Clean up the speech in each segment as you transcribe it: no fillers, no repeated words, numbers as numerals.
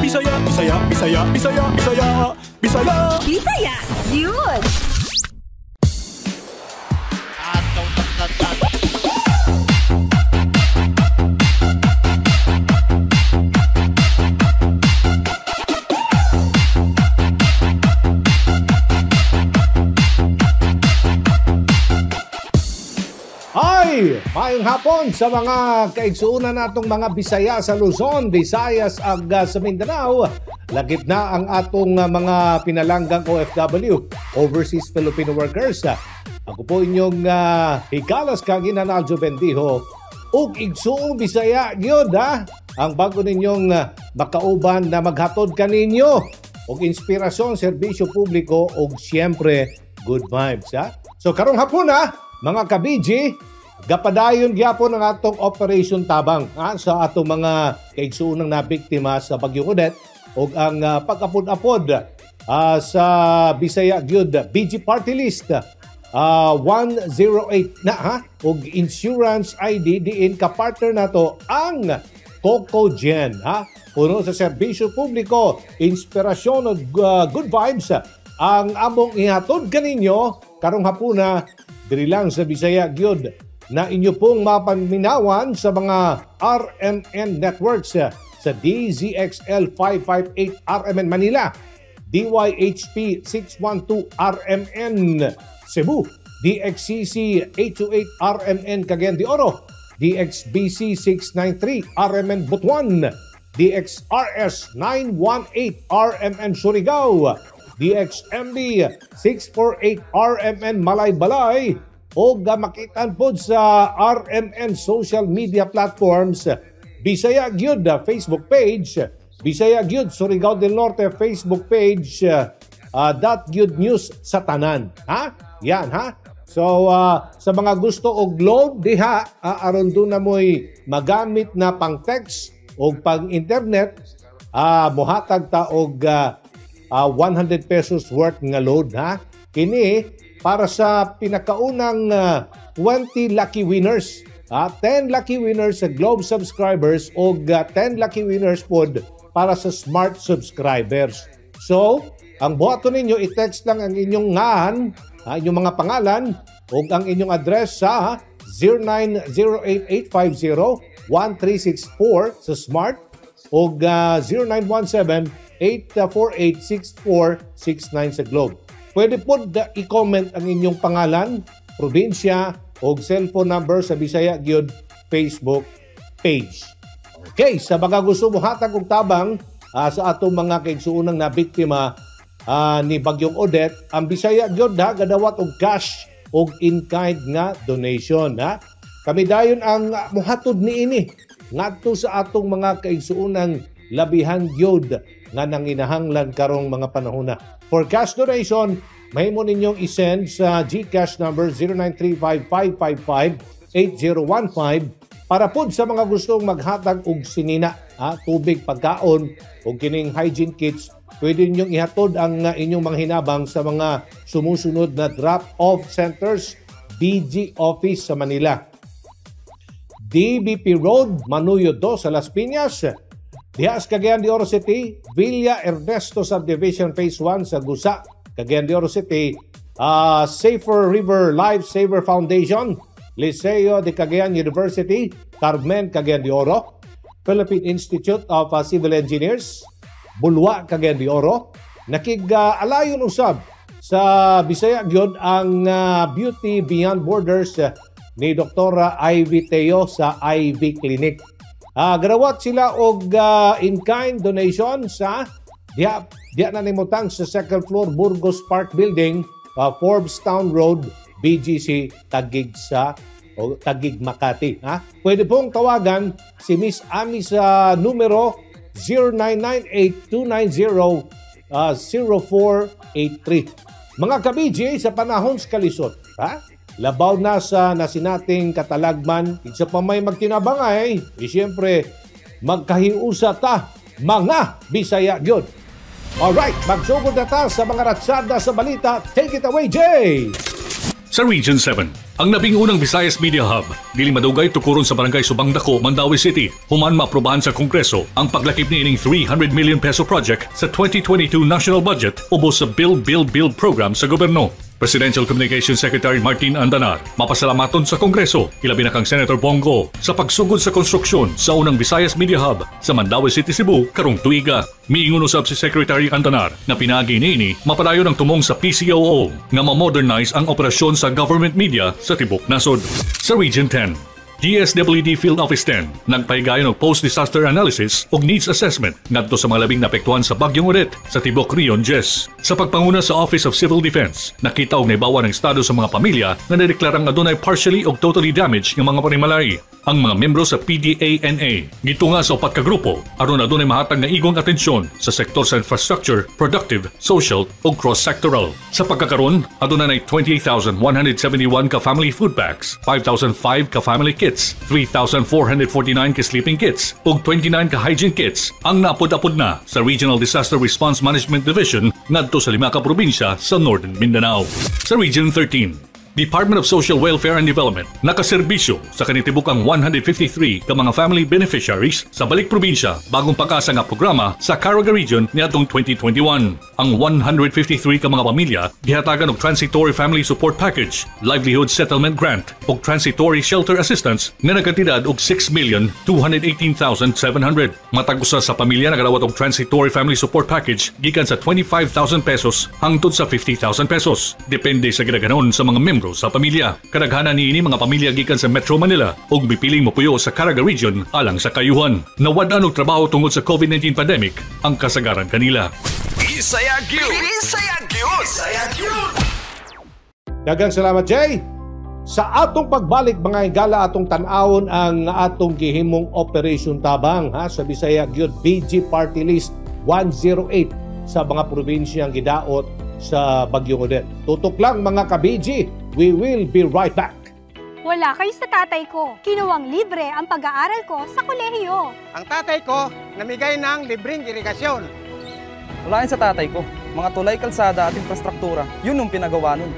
Bisaya, Bisaya, Bisaya, Bisaya, Bisaya, Bisaya. Bisaya, yun! Ay, maayong hapon sa mga kaigsuonan natong mga Bisaya sa Luzon, Visayas ug sa Mindanao. Lagip na ang atong mga pinalanggang OFW, Overseas Filipino Workers. Ako po inyong hikalas kagina na Aljo Bendijo ug igsuong Bisaya gyud ha. Ang bago ninyong makauban na maghatod kaninyo og inspirasyon, serbisyo publiko ug siyempre good vibes ha. So karong hapon ha, mga kabiji, gapadayon gyapon ang atong Operation Tabang ha, sa atong mga kaigsuonang nabiktima sa Bagyong Odette ug ang pag-apod-apod sa Bisaya gyud BG Party List 108 na ha ug insurance ID diin ka partner nato ang Coco Gen ha. Puno sa serbisyo publiko, inspirasyon ug good vibes ang among ihatod kaninyo karong hapuna diri lang sa Bisaya gyud na inyo pong mapaminawan sa mga RMN networks sa DZXL 558 RMN Manila, DYHP 612 RMN Cebu, DXCC 828 RMN Cagayan de Oro, DXBC 693 RMN Butuan, DXRS 918 RMN Surigao, DXMB 648 RMN Malaybalay, o makitaan po sa RMN social media platforms, Bisaya Gyud Facebook page, Bisaya Gyud Surigao del Norte Facebook page, dot Gyud News sa tanan. Ha? Yan ha? So sa mga gusto og load diha, aron doon na mo'y magamit na pang text o pang internet, mohatag ta og 100 pesos worth nga load ha. Kini para sa pinakaunang 20 lucky winners. 10 lucky winners sa Globe subscribers o 10 lucky winners pod para sa Smart subscribers. So, ang buhaton ninyo, i-text lang ang inyong ngalan, inyong mga pangalan o ang inyong address sa 0908-850-1364 sa Smart o 0917-848-6469 sa Globe. Pwede po i-comment ang inyong pangalan, probinsya, o cellphone number sa Bisaya Gyud Facebook page. Okay, sa mga gusto mo hatag og tabang sa atong mga kaigsuonang nabiktima ni Bagyong Odette, ang Bisaya Gyud ha gadawat og cash og in-kind nga donation ha. Kami dayon ang mohatod niini ngadto sa atong mga kaigsuonang labihan gyud nga nanginahanglan karong mga panahona. For cash donation, mahimo ninyong i-send sa GCash number 0935-555-8015 para pod sa mga gustong maghatag og sinina, tubig, pagkaon o kining hygiene kits. Pwede ninyong ihatod ang inyong mga hinabang sa mga sumusunod na drop-off centers, BG Office sa Manila, DBP Road, Manuyo 2 sa Las Piñas, diha sa Cagayan de Oro City, Villa Ernesto Subdivision Phase 1 sa Gusa, Cagayan de Oro City, Safer River Life Saver Foundation, Liceo de Cagayan University, Carmen, Cagayan de Oro, Philippine Institute of Civil Engineers, Bulwa, Cagayan de Oro. Nakig-alayon usab sa Bisaya gyud ang Beauty Beyond Borders ni Dr. Ivy Teo sa Ivy Clinic. Garawat sila og in-kind donation sa diha na nimutang sa second floor Burgos Park Building, Forbes Town Road, BGC, Taguig sa o Taguig Makati. Ha? Pwede pong tawagan si Miss Ami sa numero 0998-290-0483. Mga ka-BJ, sa panahon sa kalisod, ha? Labaw na sa nasinating katalagman, isa pa may magtinabangay, siyempre magkahiusa ta mga Bisaya gyud. Alright, magsugod na ta sa mga ratsada sa balita. Take it away, Jay! Sa Region 7, ang 11 Visayas Media Hub, dili madugay tukuron sa Barangay Subang Dako, Mandaue City, human maaprubahan sa Kongreso ang paglakip niining ₱300 million project sa 2022 national budget ubos sa Build, Build, Build program sa gobyerno. Presidential Communications Secretary Martin Andanar mapasalamaton sa Kongreso, ilabi na kang Senator Bong Go, sa pagsugod sa konstruksyon sa unang Visayas Media Hub sa Mandaue City, Cebu karong tuiga. Miingon usab si Secretary Andanar na pinaagi niini mapadayon ang tumong sa PCOO nga ma-modernize ang operasyon sa government media sa tibok nasod. Sa Region 10, DSWD Field Office 10 nagpahigayon og post-disaster analysis ug needs assessment ngadto sa mga labing naapektuhan sa Bagyong Odette sa tibok Region 10. Sa pagpanguna sa Office of Civil Defense, nakita og naibawan ang estado sa mga pamilya nga nadeklarang adunay partially o totally damaged nga mga panimalay. Ang mga membro sa PDANA gitunga sa upat ka grupo aron adunay mahatag nga igong atensyon sa sektor sa infrastructure, productive, social ug cross-sectoral. Sa pagkakaron, aduna nay 28,171 ka family food packs, 5,005 ka family kits, 3,449 ka sleeping kits ug 29 ka hygiene kits ang naapod-apod na sa Regional Disaster Response Management Division ngadto sa lima ka probinsya sa Northern Mindanao. Sa Region 13, Department of Social Welfare and Development nakaserbisyo sa kanitibukang 153 ka mga family beneficiaries sa Balik Probinsya Bagong Pag-asa nga programa sa Caraga Region niadtong 2021. Ang 153 ka mga pamilya gihatagan og Transitory Family Support Package, Livelihood Settlement Grant ug Transitory Shelter Assistance nga nagkantidad og 6,218,700. Matag usa sa pamilya nakadawat og Transitory Family Support Package gikan sa ₱25,000 hangtod sa ₱50,000. Depende sa gidaghanon sa mga membro sa pamilya. Kadaghanan niini mga pamilya gikan sa Metro Manila ug mipiling mopuyo sa Caraga Region alang sa kayuhan. Nawad-an og trabaho tungod sa COVID-19 pandemic ang kasagaran kanila. Bisaya gyud. Bisaya gyud. Bisaya gyud. Daghang salamat, Jay. Sa atong pagbalik, mga higala, atong tan-awon ang atong gihimong Operation Tabang ha sa Bisaya gyud BG Party List 108 sa mga probinsyang gidaot sa Bagyong Odette. Tutok lang, mga ka-BG. We will be right back. Wala kayo sa tatay ko. Kinuwang libre ang pag-aaral ko sa kolehiyo. Ang tatay ko namigay ng libreng irigasyon. Wala sa tatay ko. Mga tulay, kalsada at infrastruktura, yun ang pinagawa nun.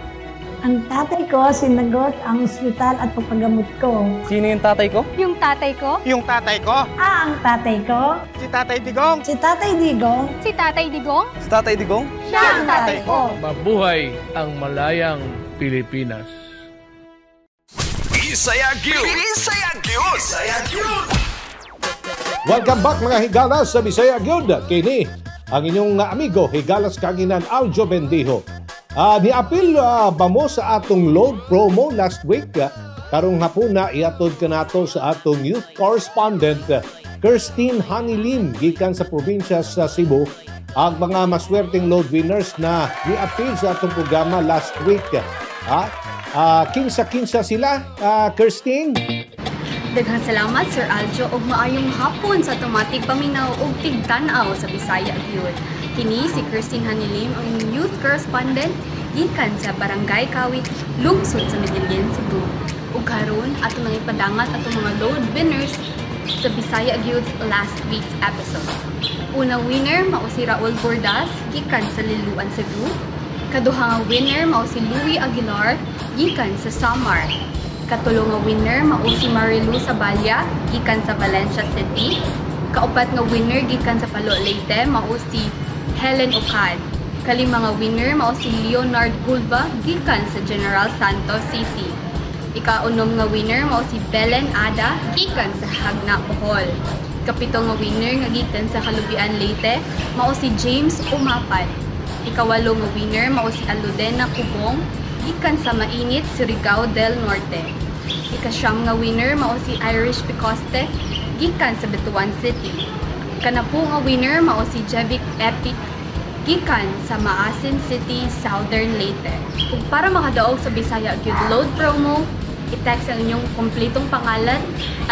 Ang tatay ko sinagot ang ospital at pagpagamot ko. Sino yung tatay ko? Yung tatay ko? Yung tatay ko? Ah, ang tatay ko? Si Tatay Digong. Si Tatay Digong? Si Tatay Digong? Si Tatay Digong? Siya ang tatay ko. Mabuhay ang malayang Pilipinas. Bisaya gyud. Bisaya gyud. Bisaya gyud. Welcome back, mga higala, sa Bisaya Gyud. Kini ang inyong amigo, Higalas Kaginan Aljo Bendijo. Niapil ba mo sa atong load promo last week? Karong hapuna iatod kanato sa atong youth correspondent Kirstine Hanilim gikan sa probinsya sa Cebu ang mga maswerteng load winners na niapil sa atong programa last week. Ha? Kinsa-kinsa sila, Kirstine? Daghang salamat, Sir Aljo, ug maayong hapon sa tumatig paminaw ug tigtan-aw sa Bisaya gyud. Kini si Christine Hanilim, ang youth correspondent gikan sa Barangay Kawit, lungsod sa Medellin, Cebu. Ug karon ato nang ipadangat atong mga load winners sa Bisaya gyud last week's episode. Una winner mao si Raul Bordas gikan sa Liloan, Cebu. Kaduha nga winner mao si Louis Aguilar gikan sa Samar. Katulo nga winner mao si Marilu Sabalya gikan sa Valencia City. Kaupat nga winner gikan sa Palo, Leyte mao si Helen Ocad. Kalima nga winner mao si Leonard Gulva gikan sa General Santos City. Ikaunom nga winner mao si Belen Ada gikan sa Jagna, Bohol. Kapito nga winner nga gikan sa Calubian, Leyte mao si James Umapan. Ikawalo nga winner mao si Aludena Kubong gikan sa Mainit, Surigao del Norte. Ikasyam nga winner mao si Irish Picoste gikan sa Butuan City. Kanapu nga winner mao si Jevic Epic gikan sa Maasin City, Southern Leyte. Ug para makadaog sa Bisaya gyud load promo, i-text ang inyong kompletong pangalan,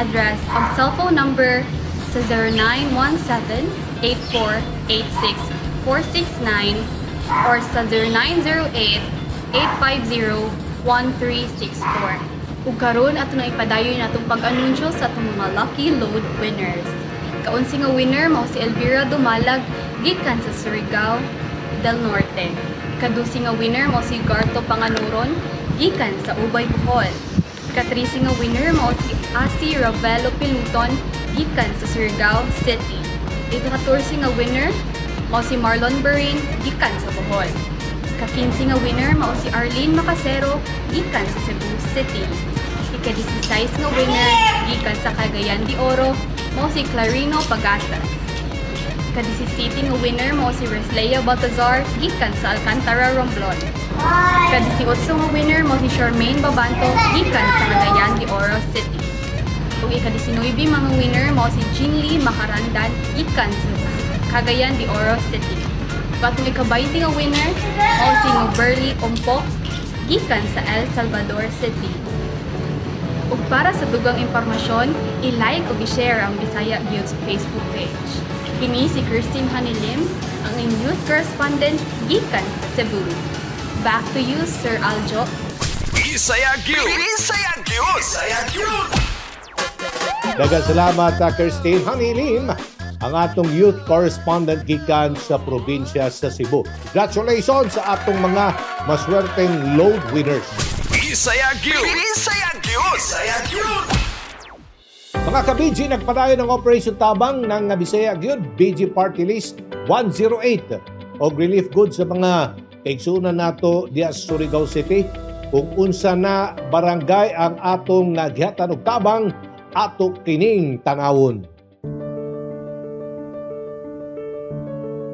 address ug cellphone number sa 0917-8486-469 or sa 0908-850-1364. Ug karon ato na ipadayon natong pag-anunsyo sa atong mga lucky load winners. Kaunsi nga winner mao si Elvira Dumalag gikan sa Surigao del Norte. Kadusi nga winner mao si Garto Panganuron gikan sa Ubay, Bohol. Ika-13 nga winner mao si Asi Ravelo Piluton gikan sa Surigao City. Ika-14 nga winner mao si Marlon Berin gikan sa Bohol. Ika-15 nga winner mao si Arlene Macasero gikan sa Cebu City. Ika-16 nga winner gikan sa Cagayan de Oro mao si Clarino Pagasas. Ika-17 nga winner mao si Reslea Baltazar gikan sa Alcantara, Romblon. Ika-18 nga winner mao si Charmaine Babanto gikan sa Cagayan de Oro City. Ug ika-19 mga winner mao si Jinly Macarandan gikan sa Cagayan de Oro City. Ug atong ika-20 nga winner mao si Noberly Ompok gikan sa El Salvador City. Ug para sa dugang impormasyon, i-like ug i-share ang Bisaya Gyud sa Facebook page. Kini si Christine Hanilim, ang inyong youth correspondent gikan sa Cebu. Back to you, Sir Aljo. Bisaya Gyud. Bisaya Gyud. Bisaya Gyud. Daghang salamat, Christine Hanilim, ang atong youth correspondent gikan sa probinsya sa Cebu. Congratulations sa atong mga maswerteng load winners. Bisaya Gyud. Bisaya Gyud. Bisaya Gyud. Mga ka-BG, nagpadayon ang Operation Tabang ng Bisaya Gyud, BG Party List 108 og relief goods sa mga kaigsuonan nato diya sa Surigao City. Kung unsa na barangay ang atong gihatan og tabang, ato kining tanawon.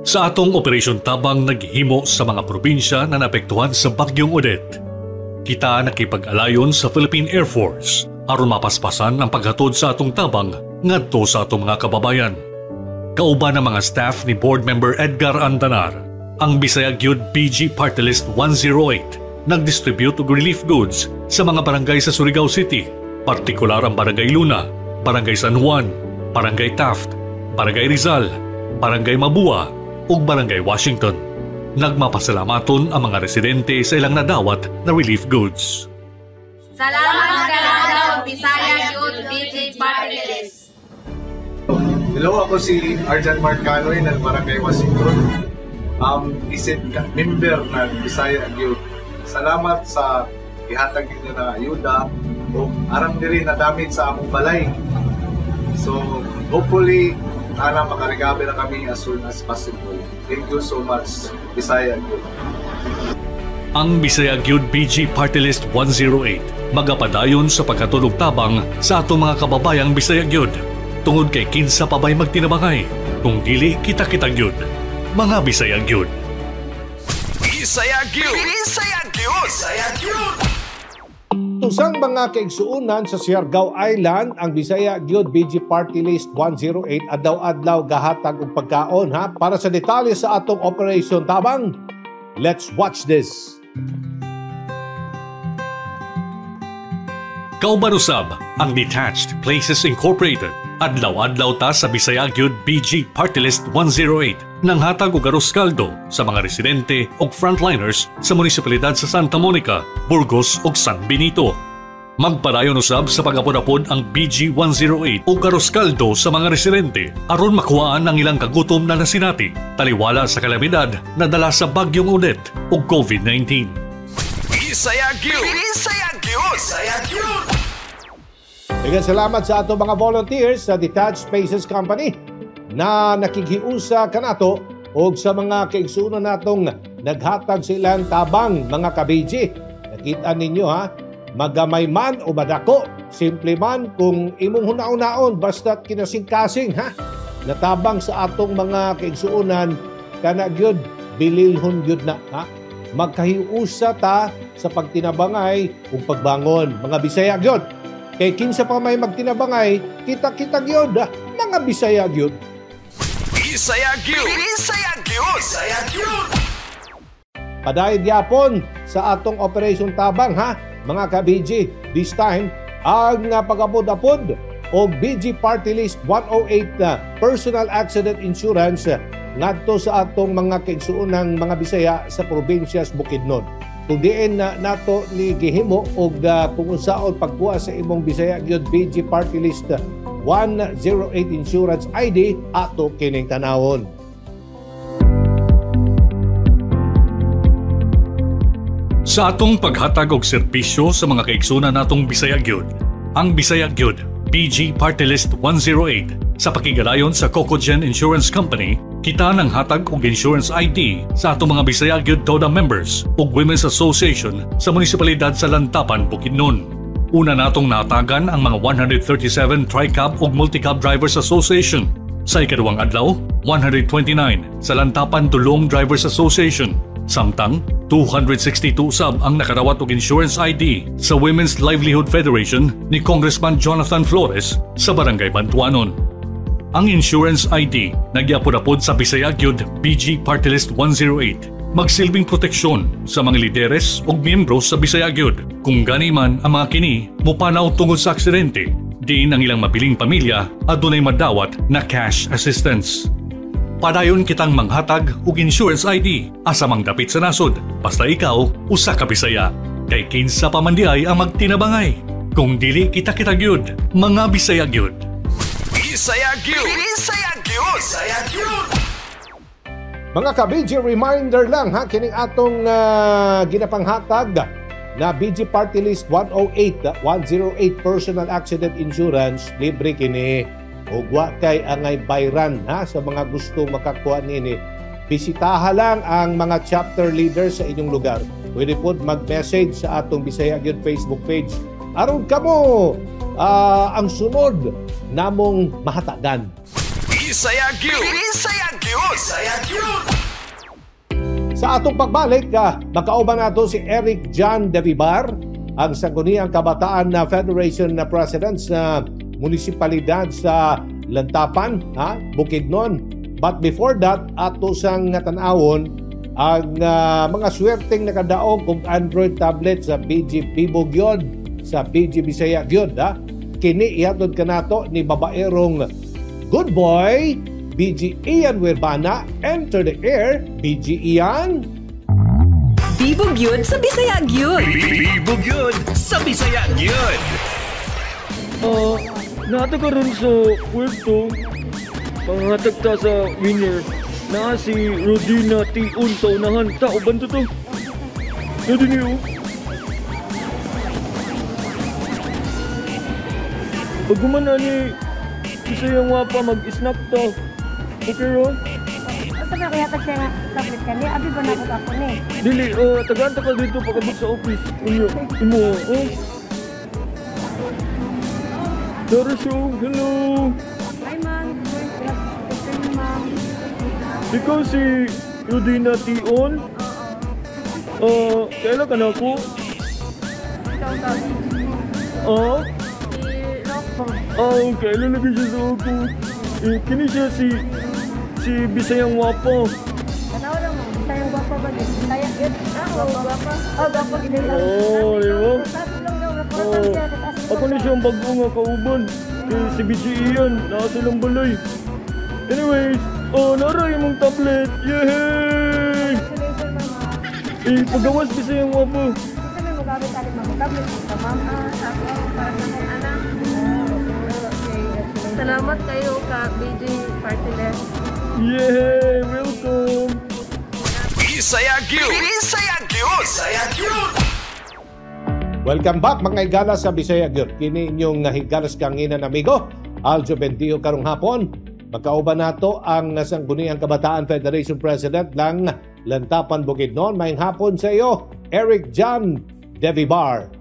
Sa atong Operation Tabang naghimo sa mga probinsya na naapektuhan sa Bagyong Odette. Kita nakipag-alayon sa Philippine Air Force aron mapaspasan ang paghatod sa atong tabang ngadto sa atong mga kababayan. Kauban ang mga staff ni Board Member Edgar Andanar, ang Bisaya Gyud BG Party List 108 nagdistribute og relief goods sa mga barangay sa Surigao City, partikular ang Barangay Luna, Barangay San Juan, Barangay Taft, Barangay Rizal, Barangay Mabua ug Barangay Washington. Nagmapasalamaton ang mga residente sa ilang nadawat na relief goods. Salamat kalaw Bisaya Gyud BG Party List. Hello, ako si Arjan Mark Canoy ng Barangay Washington. Isip member ng Bisaya Gyud. Salamat sa ihatag ninyo na ayuda o arang diri na damit sa among balay. So, hopefully, sana makarecover na kami as soon as possible. Thank you so much, Bisaya Gyud. Ang Bisaya Gyud BG Party List 108 magapadayon sa paghatod og tabang sa atong mga kababayang Bisaya Gyud. Tungod kay kinsa pa bay magtinabangay, kung dili kita-kita gyud. Mga Bisaya Gyud. Bisaya Gyud. Bisaya Gyud. Bisaya Gyud. Tusang mga kaigsuonan sa Siargao Island, ang Bisaya Gyud BG Party List 108 adlaw-adlaw gahatag og pagkaon, ha. Para sa detalye sa atong Operation Tabang, let's watch this. Kauban usab ang Detached Places Incorporated. Adlaw-adlaw ta sa Bisaya Gyud BG Party List 108 nang hatag og aros kaldo sa mga residente ug frontliners sa munisipalidad sa Santa Monica, Burgos ug San Benito. Magpadayon usab sa pag-apod-apod ang BG 108 ug aros kaldo sa mga residente aron makuhaan ang ilang kagutom na nasinati taliwala sa kalamidad na dala sa Bagyong Odette ug COVID-19. Bisaya Gyud. Bisaya Gyud. Bisaya Gyud. Daghang salamat sa atong mga volunteers sa Detached Spaces Company na nakighiusa kanato og sa mga kaigsuonan natong naghatag sa ilang tabang, mga ka-BG. Nakita ninyo, ha, magamay man o madako, simple man kung imong hunaon-naon basta't kinasingkasing, ha, natabang sa atong mga kaigsuonan kana gyud bililhon gyud na, ha. Magkahiusa ta sa pagtinabangay ug pagbangon, mga Bisaya gyud. Kay kinsa pa may magtinabangay, kita-kita gyud, mga Bisaya gyud. Bisaya Gyud. Bisaya Gyud. Bisaya Gyud. Padayon gyapon sa atong Operation Tabang, ha, mga ka-BG. This time ang pag-apod-apod og BG Party List 108 Personal Accident Insurance ngadto sa atong mga kaigsuonang mga Bisaya sa probinsya sa Bukidnon. Kung diin na nato ni gihimo og kung unsaon pagkuha sa imong Bisaya Gyud BG Party List 108 Insurance ID, ato kining tanawon. Sa atong paghatag og serbisyo sa mga kaigsunan natong Bisaya gyud, ang Bisaya gyud BG Party List 108 sa pakigalayon sa Cocogen Insurance Company, kita nang hatag og insurance ID sa atong mga Bisaya gyud TODA members ug Women's Association sa munisipalidad sa Lantapan, Bukidnon. Una natong natagan ang mga 137 Tricab ug Multicab Drivers Association. Sa ikaduhang adlaw, 129 sa Lantapan Dulong Drivers Association. Samtang 262 sab ang nakadawat og insurance ID sa Women's Livelihood Federation ni Congressman Jonathan Flores sa Barangay Bantuanon. Ang insurance ID nagyapod-apod sa Bisaya gyud BG Party List 108 magsilbing proteksyon sa mga lideres ug miyembro sa Bisaya gyud. Kung gani man ang mga kini mopanaw tungod sa aksidente, diin ang ilang mabiling pamilya adunay madawat na cash assistance. Padayon kitang manghatag og insurance ID asa mang dapit sa nasod, basta ikaw usa ka Bisaya. Kay kinsa pa man diay ang magtinabangay. Kung dili kita-kita gyud, mga Bisaya gyud. Bisaya gyud. Bisaya gyud. Bisaya gyud. Mga ka-BG, reminder lang ha, kining atong ginapanghatag na BG Party List 108, 108 Personal Accident Insurance, libre kini. Ug wa kay angay bayran ha sa mga gusto makakuha nini. Bisitaha lang ang mga chapter leaders sa inyong lugar. Pwede po mag-message sa atong Bisaya gyud Facebook page. Aron kamo ang sunod namong mahatagan. Bisaya gyud. Bisaya gyud. Bisaya gyud. Sa atong pagbalik, makauban nato si Eric John De Vivar, ang Sangguniang Kabataan na Federation na President sa munisipalidad sa Lantapan, ha, Bukidnon. But before that, ato sang tan-awon ang mga swerteng nakadaog og Android tablet sa BG Bibo gyud, sa BG Bisaya gyud, ha. Kini ihatod kanato ni babaerong good boy BG Ian Werbana. Enter the air, BG Ian. Bibo gyud sa Bisaya gyud. Bibo gyud sa Bisaya gyud. Nato karon sa puerto, panghatag ta sa winner na si Rodina Tion sa unahan. Ta, uban to to. Pwede niyo. Pag gumana ni Bisayang wapa, mag-snack ta. Okay ro? Asa ba kaya tag siya tablet ka ni? Abi ba na ako ni? Dili, tagaan ta ka dito pag-abot sa office. Inyo, imo, oh. Dara show, hello. Hi ma'am. Good afternoon ma'am. Ikaw si Rodina Tion? Oo. Kailan ka na ako? Ikaw ka. Ah? Si Rocco. Ah, kailan lagi siya sa ako? Eh, kini siya si Bisayang Wapo. Tanaw lang mo, Bisayang Wapo ba din? Bisaya yun? Ah, Wapo. Oh, Wapo. Oo, di ba? Oh, ako na siyang bago nga kauban. Si BG Ian, nasa silang balay. Anyways, oh, nara yung mong tablet. Yay! Eh, pagawas Bisayang Wapo. Isa may magamit alit mga tablet ka, ma'am. Ah, sa ako, para sa akong anak. Salamat kayo ka BG Party List. Yay! Welcome! Bisaya gyud. Bisaya gyud. Bisaya gyud. Welcome back mga higala sa Bisaya gyud. Kini inyong higalas kanginan amigo Aljo Bendijo karong hapon. Magkauban nato ang Sangguniang Kabataan Federation President lang Lantapan Bukidnon. Maayong hapon sa iyo, Eric John De Vivar.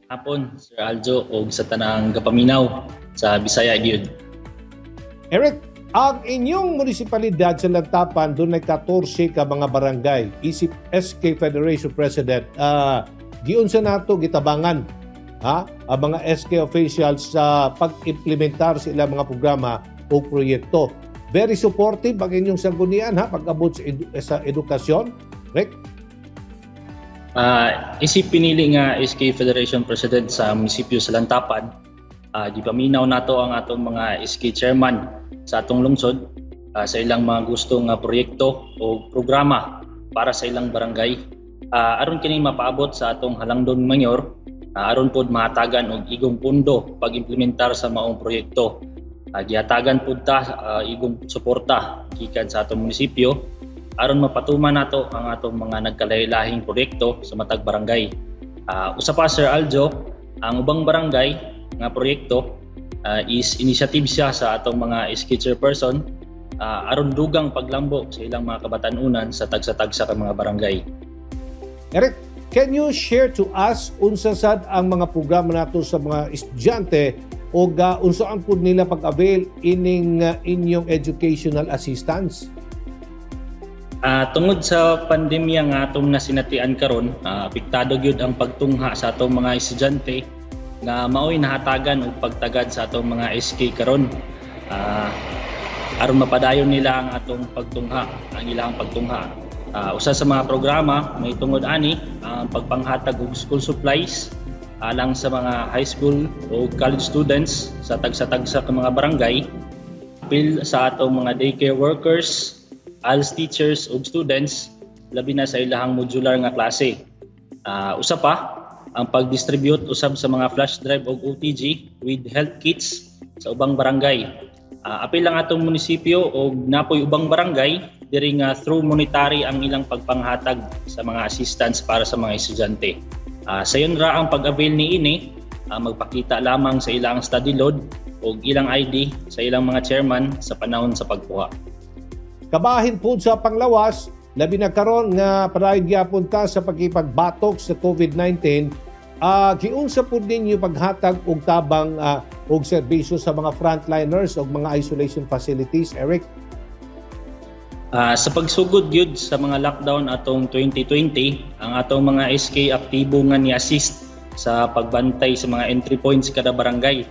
Hapon Sir Aljo og sa tanang gapaminaw sa Bisaya gyud. Eric, ang inyong munisipalidad sa Lantapan dunay 14 ka mga barangay. Isip SK Federation President, giunsa nato gitabangan ha ang mga SK officials sa pag-implementar sa ilang mga programa o proyekto. Very supportive ang inyong sanggunian ha pag-abot sa edukasyon. Rick? Isip pinili nga SK Federation President sa munisipyo sa Lantapan, gipaminaw nato ang atong mga SK chairman sa atong lungsod sa ilang mga gusto nga proyekto o programa para sa ilang barangay. Aron kini mapaabot sa atong halangdon mayor, aron pod mahatagan og igong pundo pag-implementar sa maong proyekto. Gihatagan pod ta igong suporta gikan sa atong munisipyo. aron mapatuman nato ang atong mga nagkalahi-lahing proyekto sa matag barangay. Usa pa, Sir Aljo, ang ubang barangay nga proyekto is initiative siya sa atong mga SK chairperson aron dugang paglambo sa ilang mga kabatan-unan sa tagsa-tagsa ka mga barangay. Eric, can you share to us unsa sad ang mga programa nato sa mga estudyante o unsaan pud nila pag-avail ining inyong educational assistance? Tungod sa pandemya nga atong nasinatian karon, apektado gyud ang pagtungha sa atong mga estudyante nga maoy nahatagan og pagtagad sa atong mga SK karon. Aron mapadayon nila ang atong pagtungha, ang ilang pagtungha. Usa sa mga programa may tungod ani ang pagpanghatag og school supplies alang sa mga high school o college students sa tagsa-tagsa ka mga barangay, apil sa atong mga daycare workers, ALS teachers ug students, labi na sa ilahang modular nga klase. Usa pa, ang pag-distribute usab sa mga flash drive og OTG with health kits sa ubang barangay. Apil lang atong munisipyo og napoy ubang barangay diri nga through monetary ang ilang pagpanghatag sa mga assistance para sa mga estudyante. Sayon ra ang pag-avail niini, magpakita lamang sa ilang study load o ilang ID sa ilang mga chairman sa panahon sa pagkuha. Kabahin po sa panglawas, labi na karon nga padayon gyapon ta sa pagkipagbatok sa COVID-19, giunsa pud ninyo paghatag og tabang og serbisyo sa mga frontliners og mga isolation facilities, Eric? Sa pagsugod gyud sa mga lockdown atong 2020, ang atong mga SK aktibo nga ni-assist sa pagbantay sa mga entry points kada barangay.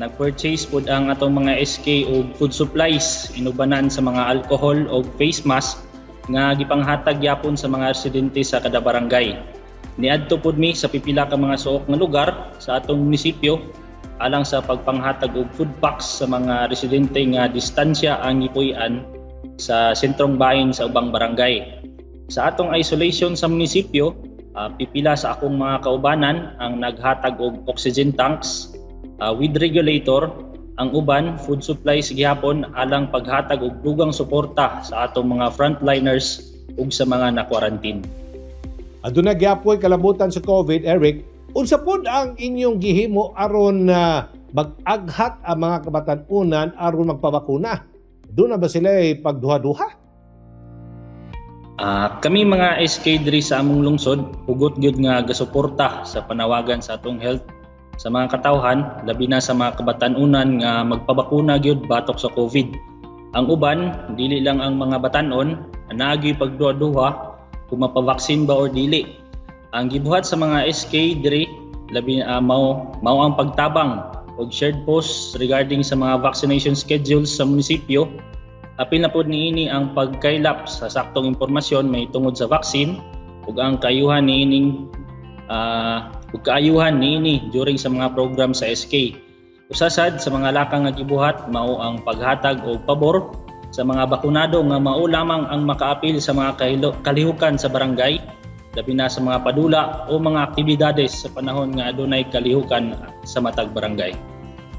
Nag-purchase pod ang atong mga SK og food supplies inubanan sa mga alcohol og face mask nga gipanghatag gyapon sa mga residente sa kada barangay. Niadto pod mi sa pipila ka mga suok nga lugar sa atong munisipyo alang sa pagpanghatag og food packs sa mga residente nga distansya ang gipuy-an sa sentrong bahin sa ubang barangay. Sa atong isolation sa munisipyo, pipila sa akong mga kaubanan ang naghatag og oxygen tanks with regulator, ang uban food supplies gihapon alang paghatag og dugang suporta sa atong mga frontliners ug sa mga na-quarantine. Aduna gyapoy kalabutan sa COVID, Eric. Unsa pod ang inyong gihimo aron mag-aghat ang mga kabatan-unan aron magpabakuna? Doon na ba sila ay pagduha-duha? Kami mga SK diri sa among lungsod, hugot gyud nga gasuporta sa panawagan sa atong health sa mga katawhan, labi na sa mga kabatan-unan nga magpabakuna gyud batok sa COVID. Ang uban, dili lang ang mga batan-on, naagi pagduha-duha kung mapabaksin ba or dili. Ang gibuhat sa mga SK diri labi mao ang pagtabang og shared posts regarding sa mga vaccination schedules sa munisipyo. Apil na pod niini ang pagkaylap sa saktong impormasyon may tungod sa vaccine ug ang kaayuhan niining ug kaayuhan niini during sa mga program sa SK. Usa sad sa mga lakang nga gibuhat mao ang paghatag og pabor sa mga bakunado nga mao lamang ang makaapil sa mga kalihukan sa barangay, labi na sa mga padula o mga aktibidades sa panahon nga adunay kalihukan sa matag barangay.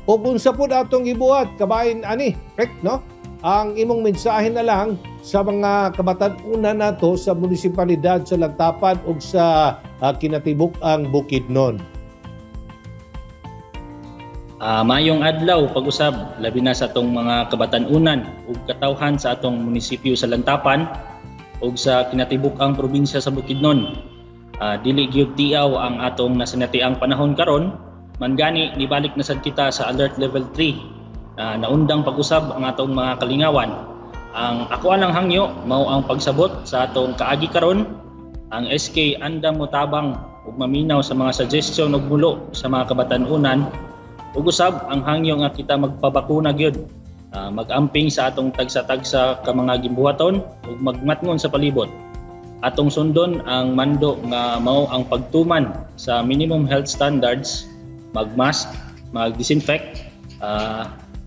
O unsa pud atong gibuhat kabahin ani, Rick, no? Ang imong mensahe na lang sa mga kabatan-unan nato sa munisipalidad sa Lantapan ug sa kinatibuk-ang Bukidnon. Mayong adlaw pag-usab labi na sa atong mga kabatan-unan ug katawhan sa atong munisipyo sa Lantapan ug sa kinatibuk-ang probinsya sa Bukidnon. Dili gyud tiaw ang atong nasinatiang panahon karon, man gani nibalik na sad kita sa alert level 3. Naundang pag-usab ang atong mga kalingawan. Ang ako alang hangyo mao ang pagsabot sa atong kaagi karon. Ang SK andam motabang ug maminaw sa mga suggestion ug mulo sa mga kabatan-unan. Ug usab ang hangyo nga kita magpabakuna gyud, mag-amping sa atong tagsa-tagsa ka mga gimbuhaton ug magmatngon sa palibot. Atong sundon ang mando nga mao ang pagtuman sa minimum health standards, magmask, mag-disinfect,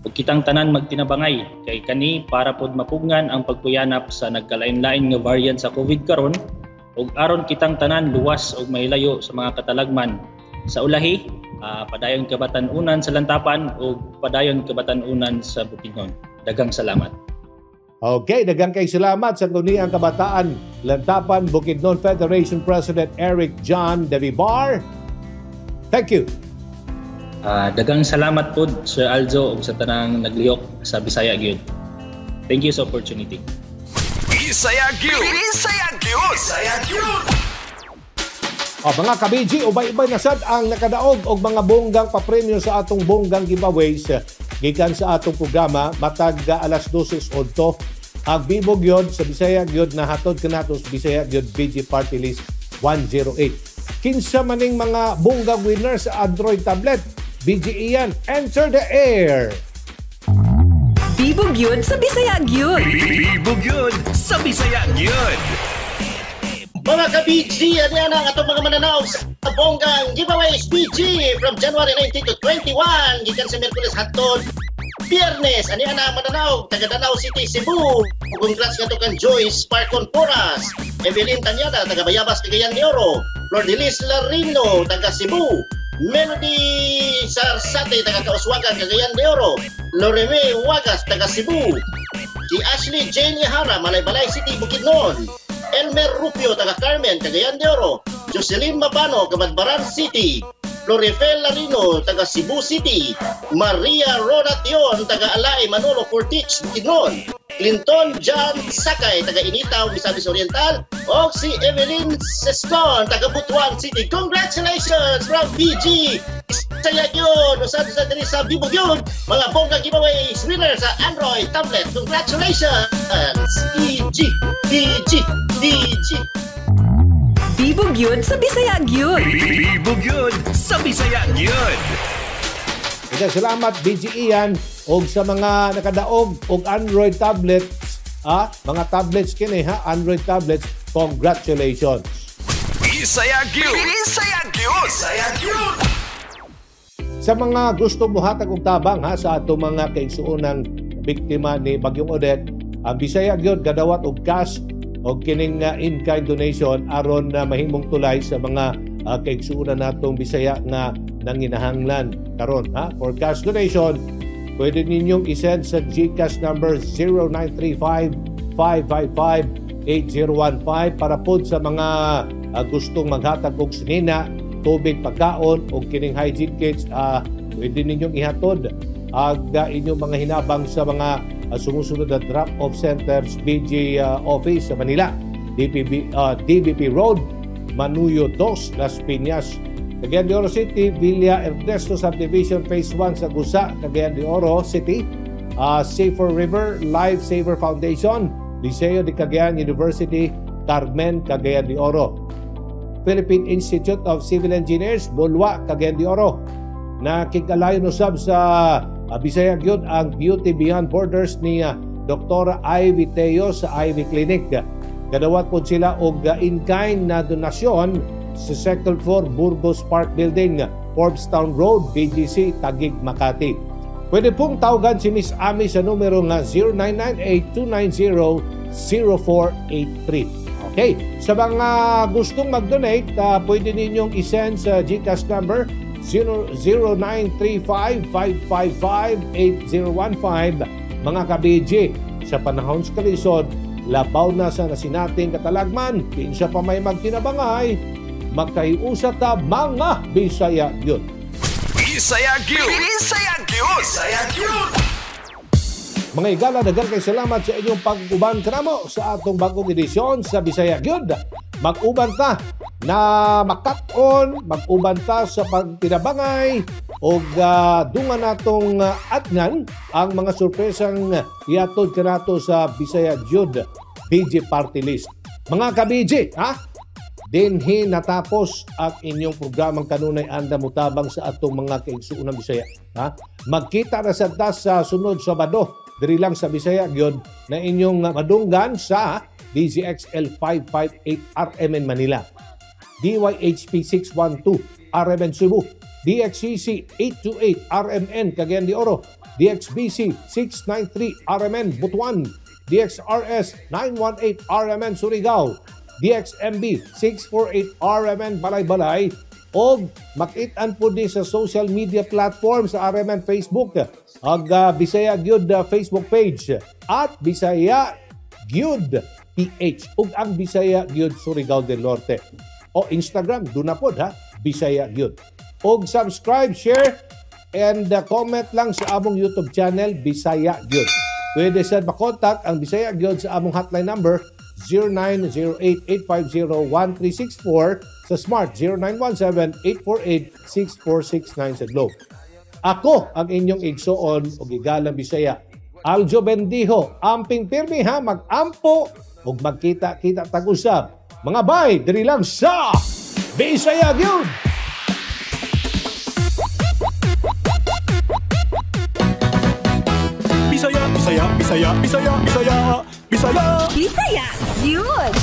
ug kitang tanan magtinabangay kay kani para pod mapugngan ang pagpuyanap sa nagkalain-lain nga variant sa COVID karon ug aron kitang tanan luwas ug mahilayo sa mga katalagman. Sa ulahi, padayon kabatan-unan sa Lantapan ug padayon kabatan-unan sa Bukidnon. Daghang salamat. Okay, daghang kay salamat sa Sangguniang Kabataan Lantapan Bukidnon Federation President Eric John De Vivar. Thank you. Daghang salamat pod, Sir Aljo, ug sa tanang naglihok sa Bisaya gyud. Thank you sa opportunity. Bisaya gyud. Bisaya gyud. Bisaya gyud. O, mga ka-BG, ubay-ubay na sad ang nakadaog og mga bonggang papremyo sa atong bonggang giveaways gikan sa atong programa matag alas 12:08. Ang bibo gyud sa Bisaya gyud na hatod kanato sa Bisaya gyud BG Party List 108. Kinsa maning mga bonggang winner sa Android tablet? BG Ian, enter the air. Bibo gyud sa Bisaya gyud. Bibo gyud sa Bisaya gyud. Mga ka-BG, ano yan ang atong mga mananaw sa bonggang giveaways BG from January 19 to 21, gikan sa Miyerkules hangtod Biyernes. Ano yan ang mananaw, taga Danao City, Cebu. Congrats nga to kan Joyce Parcon Porras, Evelyn Tanyada, taga Bayabas, Cagayan de Oro, Flor de Lis Larino, taga Cebu, Melody Sarsate, taga Kauswagan, Cagayan de Oro, Loreme Wagas, taga Cebu, si Ashley Jane Yahara, Malaybalay City, Bukidnon, Elmer Rufio, taga Carmen, Cagayan de Oro, Jocelyn Mabano, Cabadbaran City, Florifel Larino, taga Cebu City, Maria Ronation, taga Alay, Manolo Fortich, Bukidnon, Clinton John Sakay, taga Initaw, Misamis Oriental, o si Evelyn Sescon, taga Butuan City. Congratulations from BG! Saya yun! Usad-usad diri sa Bibo yun! Mga bongga giveaways winner sa Android tablet. Congratulations! BG! BG! BG! Bibo gyud sa Bisaya gyud. Bibo gyud sa Bisaya gyud. Daghang salamat BG Ian og sa mga nakadaog og Android tablets, mga tablets kini ha, Android tablets, congratulations. Bisaya gyud. Bisaya gyud. Bisaya gyud. Sa mga gusto mohatag og tabang ha sa atong mga kaigsuonang biktima ni Bagyong Odette, ang Bisaya gyud gadawat og cash og kining in-kind donation aron na mahimong tulay sa mga kaigsuonan natong Bisaya nga nanginahanglan karon ha. For cash donation, pwede ninyong i-send sa GCash number 0935-555-8015 para pod sa mga gustong maghatag og sinina, tubig, pagkaon o kining hygiene kits, pwede ninyong ihatod ag inyong mga hinabang sa mga sumusunod na drop-off centers, BG Office sa Manila, DBP Road, Manuyo 2, Las Piñas, Cagayan de Oro City, Villa Ernesto Subdivision Phase 1 sa Gusa, Cagayan de Oro City, Safer River, Life Saver Foundation, Liceo de Cagayan University, Carmen, Cagayan de Oro, Philippine Institute of Civil Engineers, Bulwa, Cagayan de Oro. Nakikalayon usab sa Bisaya gyud ang Beauty Beyond Borders ni Dr. Ivy Teo sa Ivy Clinic. Gadawat po sila og in-kind na donasyon sa second floor Burgos Park Building, Forbestown Road, BGC, Taguig, Makati. Pwede pong tawagan si Miss Ami sa numero nga 0998-290-0483. Okay, sa mga gustong mag-donate, pwede ninyong i-send sa GCash number 0935-555-8015. Mga ka-BG, sa panahon sa kalisod, labaw na sa nasinating katalagman, kinsa pa may magtinabangay, magkahiusa ta mga Bisaya gyud. Bisaya gyud. Bisaya gyud. Bisaya gyud. Mga igala, daghan kay salamat sa inyong pag-uban kanamo sa atong bagong edisyon sa Bisaya gyud. Mag-uban ta na makat-on, mag-uban ta sa pagtinabangay og dungan natong atngan ang mga sorpresang iatod kanato sa Bisaya gyud BG Party List. Mga ka-BG, ha? Dinhi natapos ang inyong programang kanunay anda mutabang sa atong mga kaigsuonang Bisaya. Ha? Magkita na sad ta sa sunod Sabado diri lang sa Bisaya gyud na inyong madunggan sa DZXL 558 RMN Manila, DYHP 612 RMN Cebu, DXCC 828 RMN Cagayan de Oro, DXBC 693 RMN Butuan, DXRS 918 RMN Surigao, DXMB 648 RMN Balay-Balay, o makit-an po din sa social media platform sa RMN Facebook, Ag Bisaya Gyud Facebook page at Bisaya Gyud PH ug ang Bisaya Gyud Surigao del Norte. O Instagram, duna pod ha, Bisaya Gyud. Og subscribe, share, and comment lang sa among YouTube channel, Bisaya Gyud. Pwede sad makontak ang Bisaya Gyud sa among hotline number 0908-850-1364 sa Smart 0917-848-6469 sa Globe. Ako ang inyong igsoon o gigalang Bisaya, Aljo Bendijo, amping pirmi ha, mag-ampo ug magkita-kita tag-usab. Mga bay, diri lang sa Bisaya Gyud! Bisaya, Bisaya, Bisaya, Bisaya, Bisaya, Bisaya. Bisaya Gyud!